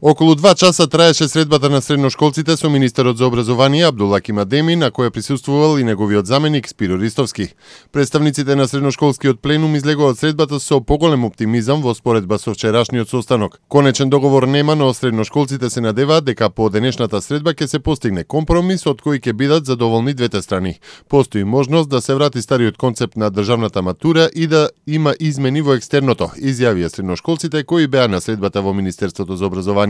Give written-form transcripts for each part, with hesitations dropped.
Околу 2 часа траеше средбата на средношколците со министерот за образование Абдулаким Адеми, на која присуствувал и неговиот заменик Спиро Ристовски. Представниците на средношколскиот пленум излегува од средбата со поголем оптимизам во споредба со вчерашниот состанок. Конечен договор нема, но средношколците се надеваат дека по денешната средба ќе се постигне компромис од кој ќе бидат задоволни двете страни. Постои можност да се врати стариот концепт на државната матура и да има измени во екстерното, изјавија средношколците кои беа на средбата во Министерството за образование.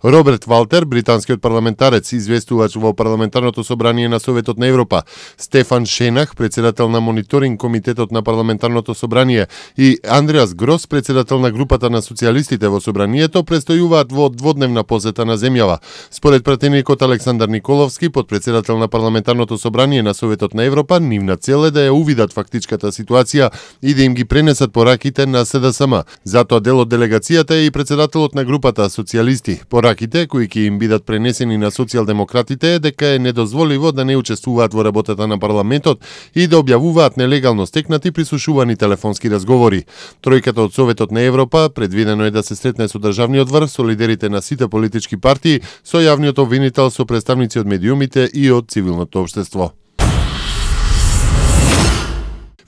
Роберт Валтер, британскиот парламентарец, известувач во парламентарното собрание на Советот на Европа, Стефан Шенах, председател на мониторинг комитетот на парламентарното собрание и Андреас Грос, председател на групата на социјалистите во собранието, престојуваат во дводневна посета на земјава. Според пратеникот Александар Николовски, подпредседател на парламентарното собрание на Советот на Европа, нивна цел е да ја увидат фактичката ситуација и да им ги пренесат пораките на СДСМ. Затоа дел од делегацијата е и председателот на групата социјалисти. Пораките кои ќе им бидат пренесени на социјалдемократите е дека е недозволиво да не учествуваат во работата на парламентот и да објавуваат нелегално стекнати прислушувани телефонски разговори. Тројката од Советот на Европа предвидено е да се сретне со државниот врв, со лидерите на сите политички партии, со јавниот обвинител, со представници од медиумите и од цивилното општество.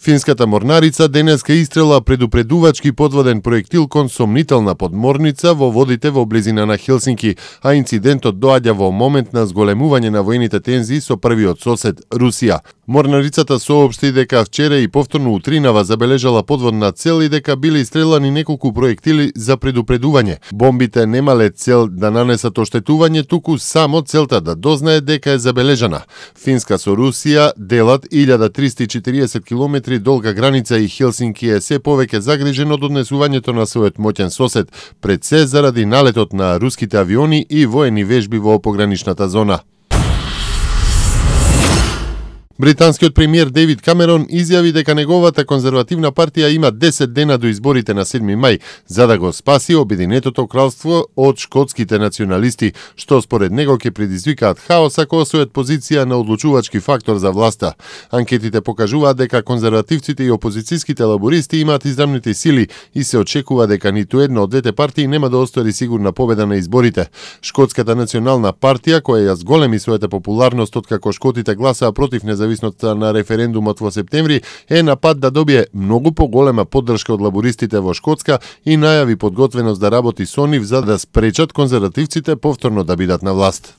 Финската морнарица денеска истрела предупредувачки подводен проектил кон сомнителна подморница во водите во близина на Хелсинки, а инцидентот доаѓа во момент на зголемување на војните тензии со првиот сосед, Русија. Морнарицата соопшти дека вчера и повторно утринава забележала подводна цел и дека биле истрелани неколку проектили за предупредување. Бомбите немале цел да нанесат оштетување, туку само целта да дознае дека е забележана. Финска со Русија делат 1340 км долга граница и Хелсинки е се повеќе загрижен од однесувањето на својот моќен сосед, пред се заради налетот на руските авиони и воени вежби во пограничната зона. Британскиот премиер Дейвид Камерон изјави дека неговата конзервативна партија има 10 дена до изборите на 7 мај за да го спаси Обединетото кралство од шкотските националисти, што според него ќе предизвикаат хаос ако освојат позиција на одлучувачки фактор за власта. Анкетите покажуваат дека конзервативците и опозицијските лабористи имаат израмните сили и се очекува дека ниту една од двете партии нема да оствари сигурна победа на изборите. Шкотската национална партија, која ја зголеми својата популарност откако шкотите гласаа против независноста на референдумот во септември, е на пат да добие многу поголема поддршка од лабористите во Шкотска и најави подготвеност да работи со нив за да спречат конзервативците повторно да бидат на власт.